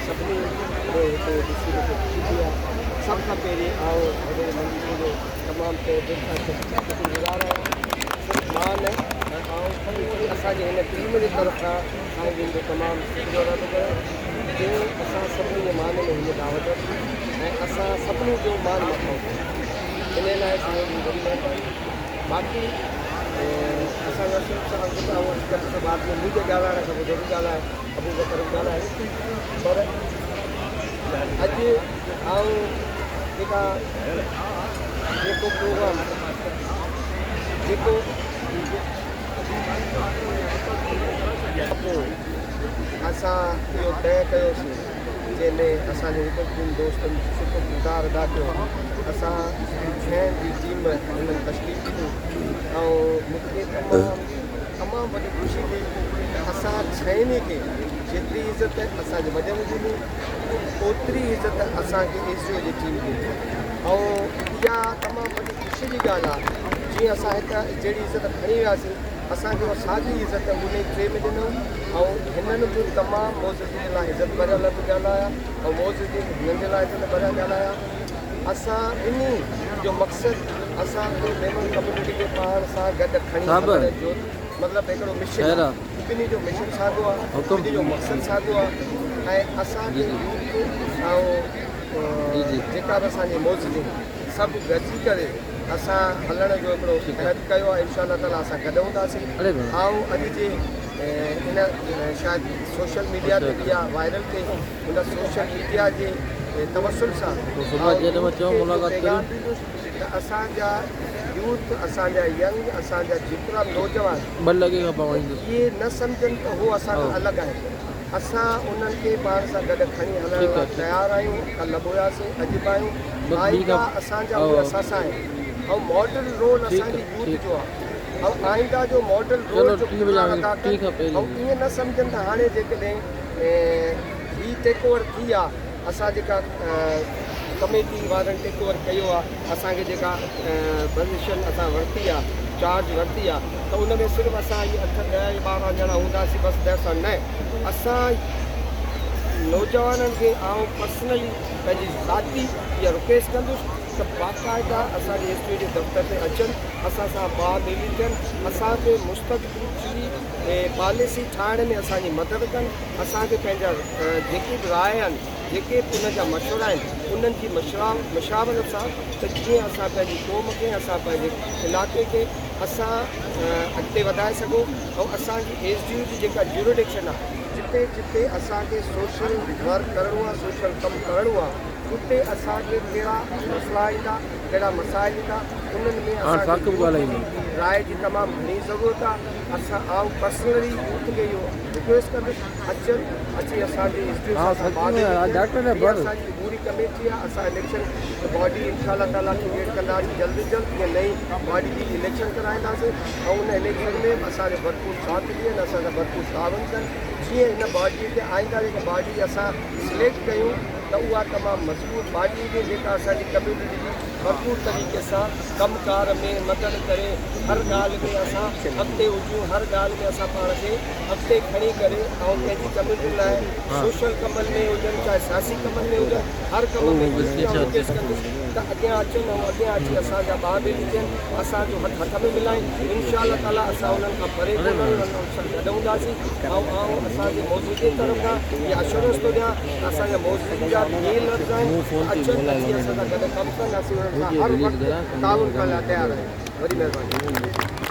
سڀني جو هتي ڏسي مون کي خوشي ٿي آهي. سڀ کان پهرين آئون وڏيري منظور جو تمام تهه دل سان شڪرگذار آهيان. صرف مان نه پر آئون سڄي اسان جي هن ٽيم جي طرف کان سائين جن جو تمام شڪريو ادا ٿو ڪريان جنهن اسان سڀني جي مان ۾ هيء دعوت ورتي ۽ اسان سڀني جو مان مٿانهون ڪيو. انهيء لاء سائين جي وڏي مهرباني. باقي اسان جو اشرف صاحب به آئون هڪ عرصي بعد ۾ منهنجي ڳالهائڻ کان پوء ضرور ڳالهائي ابوبڪر به ڳالهائي پر اڄ آئون جيڪا جيڪو پروگرام جيڪو پوء اسان اهو طئي ڪيوسين جنهن ۾ اسان جي هڪ ٻن دوستن سٺو ڪردار ادا ڪيو. اسان ڇهن جي ٽيم هنن تشڪيل ڏني ۽ مون کي تمام تمام وڏي خوشي ٿي ته اسان ڇهن ئي کي جيتري عزت اسان جي وڏن ڏني اوتري عزت اسان کي ايس ڊي او جي ٽيم ڏني ۽ اها تمام وڏي خوشي جي ڳالهه آهي جيئن اسان هت جهڙي عزت کڻي وياسين اسان کي اها ساڳي عزت انهي ٽي ۾ ڏنائون ۽ هنن به تمام معززين لاء عزت ڀريا لفظ ڳالهايا ۽ معززين هنن جي لاء عزت ڀريا ڳالهايا. اسان ٻنهي جو مقصد اسان کي ميمڻ ڪميونٽي کي پاڻ سان گڏ کڻي هلڻ جو مطلب هڪڙو مشن آهي. ٻنهي جو مشن ساڳيو آهي، ٻنهي جو مقصد ساڳيو آهي ۽ اسان کي يوٿ ۽ جيڪا به اسان جي معززين سڀ گڏجي ڪري اسان هلڻ جو هڪڙو عهد ڪيو آهي انشاء الله تعالي اسان گڏ هونداسين. آئون اڄ جي ان شايد سوشل ميڊيا تي به اها وائرل ٿئي ان سوشل ميڊيا جي توسل سان آئون يوٿ کي اهو پيغام ڏيندس ته اسان جا يوٿ اسان جا ينگ اسان جا جيترا نوجوان اهي نه سمجهن ته هو اسان کان الڳ آهن اسان انهن کي پاڻ سان گڏ کڻي هلڻ لاء تيار آهيون ڪلهه به هياسين اڄ به آهيون آئنده اسان جا اهي اثاثا آهن ۽ ماڊل رول اسان جي يوٿ جو آهي ۽ آئنده جو ماڊل رول جو ڪردار ادا ڪن ۽ ائين نه سمجهن ته هاڻي جيڪڏهن هي ٽيڪ اوور ٿي آ اسان جيڪا ڪميٽي وارن ٽيڪ اوور ڪيو آ اسان کي جيڪا پوزيشن اسان ورتي آ چارج ورتي آ ته ان ۾ صرف اسان اهي اٺ ڏهه يا 12 ڄڻا هونداسين بس that's all نه اسان نوجوانن کي آئون پرسنلي پنهنجي ذاتي اها رڪويسٽ ڪندس ته باقاعده اسان جي ايس ٽي او جي دفتر تي اچن اسان سان ٻانهن ٻيلي ٿين اسان کي مستقبل جي پاليسي ٺاهڻ ۾ اسان جي مدد ڪن اسان کي پنهنجا جيڪي به راء آهن جيڪي به انهن جا مشورا آهن انهن جي مشاورت سان ته جيئن اسان پنهنجي قوم کي اسان پنهنجي علائقي کي اسان اڳتي وڌائي سگهون ۽ اسان جي ايس ڊي يو جي جيڪا جيوريڊڪشن آهي جتي جتي اسان کي سوشل ورڪ ڪرڻو آهي سوشل ڪم ڪرڻو آهي اتي اسان کي ڪهڙا مسئلا ايندا ڪهڙا مسائل ايندا انهن ۾ اسان کي يوٿ جي راء جي تمام گهڻي ضرورت آهي اسان آئون پرسنلي يوٿ کي اهو رڪويسٽ ڪندس اچن اچي اسان جي انسٽيٽيوشن سان بعد ۾ ٿين هي اسان جي پوري ڪميٽي آهي اسان اليڪشن باڊي انشاء الله تعالي ڪريئيٽ ڪنداسين جلد از جلد جيئن نئين باڊي جي اليڪشن ڪرائينداسين ۽ ان اليڪشن ۾ به اسان جو ڀرپور ساٿ ڏين اسان سان ڀرپور تعاون ڪن جيئن هن باڊي کي آئنده جيڪا باڊي اسان سليڪٽ ڪيون ته اها تمام مضبوط باڊي هجي جيڪا اسان جي ڪميونٽي جي ڀرپور طريقي سان ڪم ڪار ۾ مدد ڪري هر ڳالهه ۾ اسان اڳتي هجون هر ڳالهه ۾ اسان پاڻ کي اڳتي کڻي ڪري ۽ پنهنجي ڪميونٽي لاء سوشل ڪمن ۾ هجن چاهي سياسي ڪمن ۾ هجن هر ڪم ۾ يوٿ کي آئون رڪويسٽ ڪندس ته اڳيان اچن ۽ اڳيان اچي اسان جا ٻانهن ٻيلي ٿين اسان جو هٿ هٿ ۾ ملائين انشاء الله تعالي اسان انهن کان پري ڪونه آهيون انهن سان گڏ هونداسين ۽ آئون اسان جي موجودين طرف کان اها اشورنس ٿو ڏيان ته اسان جا موجودين جا به اهي لفظ آهن ته اچن اچي اسان سان گڏ ڪم ڪن اسين انهن سان هر وقت تعاون ڪرڻ لاء تيار آهيون وڏي مهرباني.